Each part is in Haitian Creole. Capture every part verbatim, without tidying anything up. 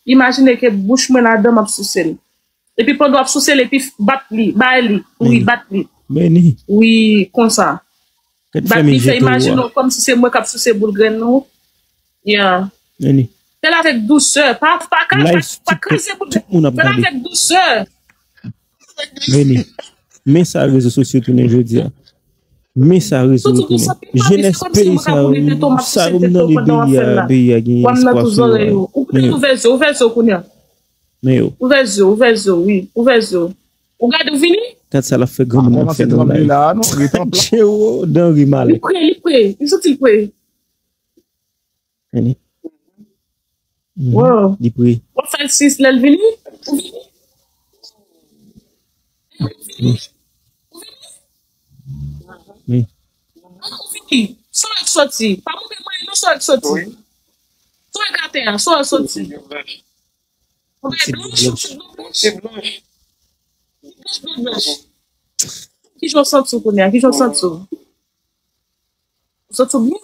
Imajine ke bouch mwen ladan, m ap souse l. Epi pandan w ap souse l, epi bat li, bay li. Wi, bat li. Wi, konsa. Bat li, fè, imajine w kòmsi se mwen k ap souse boul grenn ou. Yeah. Fè l avèk dousè. Pa, pa, pa, pa kraze boul grenn. Fè l avèk dousè. Men sa rezo sosyo tounen jodi a. Men sa rezo yo tounen. Jenès peyi sa yo, sa yo m tande peyi a, peyi a gen espwa sou yo. Ou ouvè zye, ouvè zye w kounye a. Men yo. Ouvè zye w, ouvè zye w, wi. Ouvè zye w. Ou gade, ou vini? Gad sa l ap fè granmoun nan fè nan live. Jero, Danri, malè. Li pre, li pre. Li santi l pre. Tande. Wow. Li pre. W ap fè l sis lè l vini? Ou vini? Ou vini? Ou vini? Wi. Ou vini? Sa w soti? Pa montre mwen non, sa w soti? Sa w gate a? Sa w soti? Ou blanch, ou blanch. Blanch, blanch, blanch. Kijan w santi w kounye a? Kijan w santi w? Ou santi w byen?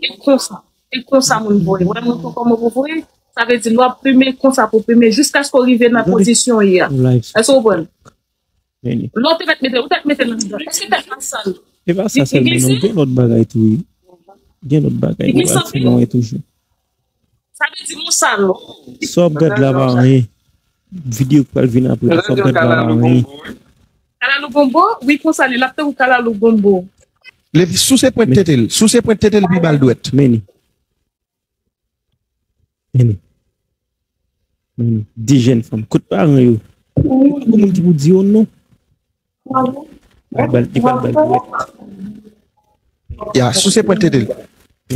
E konsa. E konsa moun voye. Wè moun tou kòman pou voye. Sa vle di lè w ap plimen konsa pou plimen jiskaske w rive nan pozisyon w ye a. Èske w konprann? Lè w te mèt mete, ou te mèt mete nan mitan. Èske tèt la sal? E pa sa sèlman non, gen lòt bagay tou wi. Gen lòt bagay nou pral fè nou wè toujou. Sa vle di nou sal. Sa w ap gad la pa anyen. Videyo k pral vin apre la, sa w ap gad la pa anyen. Kalalou gonbo, wi konsa li, l ap tankou kalalou gonbo. Souse pwent tete l, souse pwent tete l epi ba l dwèt. Men li. Men li. Men li. De jèn fanm. Kot paran yo? Pa gen moun ki pou di yo non. Al bal, li pral bal dwèt. Ya, souse pwent tete l.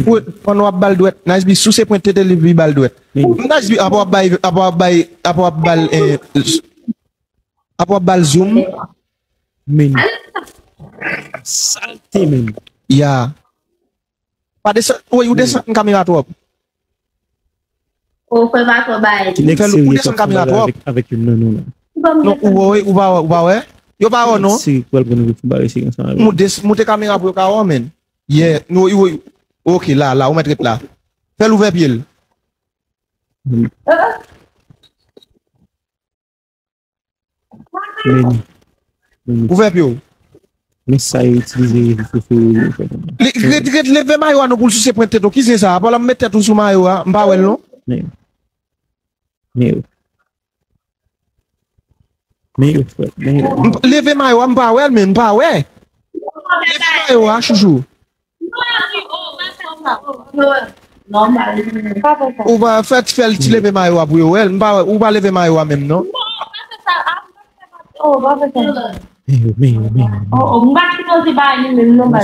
Pou, pandan w ap ba l dwèt, Nice B, souse pwent tete l epi ba l dwèt. Nice B, apa w ap bay, apa w ap bay, apa w ap ba l, eh, apa w ap ba l zoom. Men. Salte, men. Ya. Pa desann, woy, ou desann kamera twòp. O, fè pa twò bay. Fè l, ou desann kamera twòp. Avèk youn nan nou la. Non, ou wè, ou pa wè, ou pa wè? Yo pa wè non. Moute kamera pou yo ka wè, men. Yeah, nou, ok, la, la, ou mèt ret la. Fè l ouvè pye l. Men, men. Ouvè pye w. Men sa yo itilize rezo sosyo yo pou fè konsa. Li, ret, ret, leve mayo a non pou l souse pwent tete w. Ki zen sa? Apa l ap met tèt ou sou mayo a? M pa wè l non. Men yo. Men yo. Men yo, frè. Men yo. Leve mayo a, m pa wè l, men m pa wè. Leve mayo a, chouchou. Ou pa fè ti, fè l ti leve mayo a pou yo wè l. M pa wè, ou pa leve mayo a menm non. Men yo, men yo, men yo.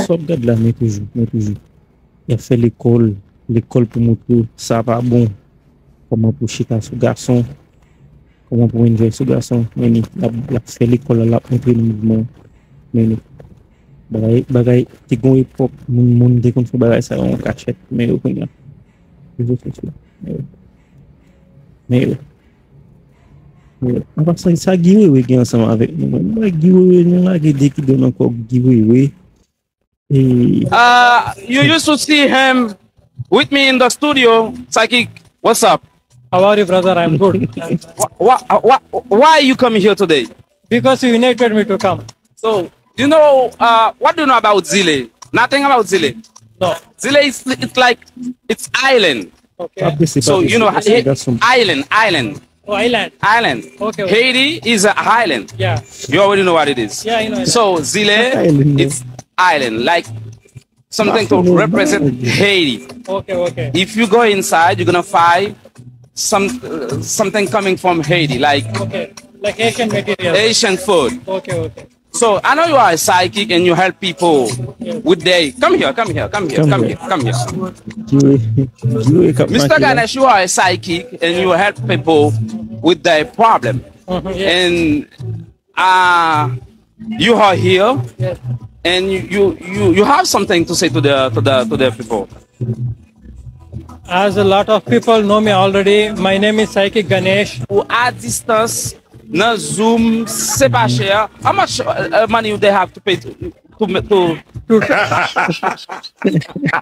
Sa w ap gad la, men toujou, men toujou. Y ap fè lekòl, lekòl pou moutre w sa pa bon. Kòman pou chita sou gason. Kòman pou enjoy sou gason, men li, l ap, l ap fè lekòl la, l ap montre nou mouvman. Men li, bagay, bagay, te gon epòk, moun, moun te konn fè bagay sa yo an kachèt, men yo kounye a. Rezo sosyo. Men yo. Men yo. Men yo. An pasan, sa Guy Wewe gen ansanm avèk nou. Mwen, mwen, Guy Wewe, nou lage de kidon nan kò Guy Wewe. Uh, you used to see him with me in the studio. Psychic, what's up? How are you, brother? I'm good. Why, why, why you come here today? Because you invited me to come. So, you know, uh, what do you know about Zile? Nothing about Zile. No. Zile is, it's like, it's island. Okay. So, you know, island, island. Oh, island. Island. Okay, okay. Haiti is an island. Yeah. You already know what it is. Yeah, I know that. So, Zile, it's island, like something to represent Haiti. Okay, okay. If you go inside, you're gonna find some, uh, something coming from Haiti, like, okay, like Asian material. Asian food. Okay, okay. So I know you are a psychic and you help people with their, come here, come here, come here, come here, come here. Mister Ganesh, you are a psychic and you help people with their problem. And, uh, you are here and you, you, you have something to say to the, to the, to the people. As a lot of people know me already, my name is Psychic Ganesh. Ou a distance, nan Zoom, se pa chè. How much, uh, money they have to pay to, to, to,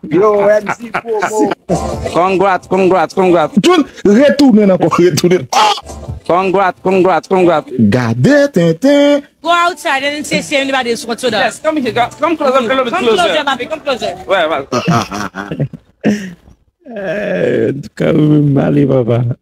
Yo, M C Promo. Congrats, congrats, congrats. Tout retounen ankò, retounen. Congrats, congrats, congrats. Gade tenten. Go outside and then say, say anybody is what's up. Yes, come here, come closer, come a little bit Come closer, closer. Papi, come closer. Ouais, ouais. Eh, an tou ka, ou menm ale, papa.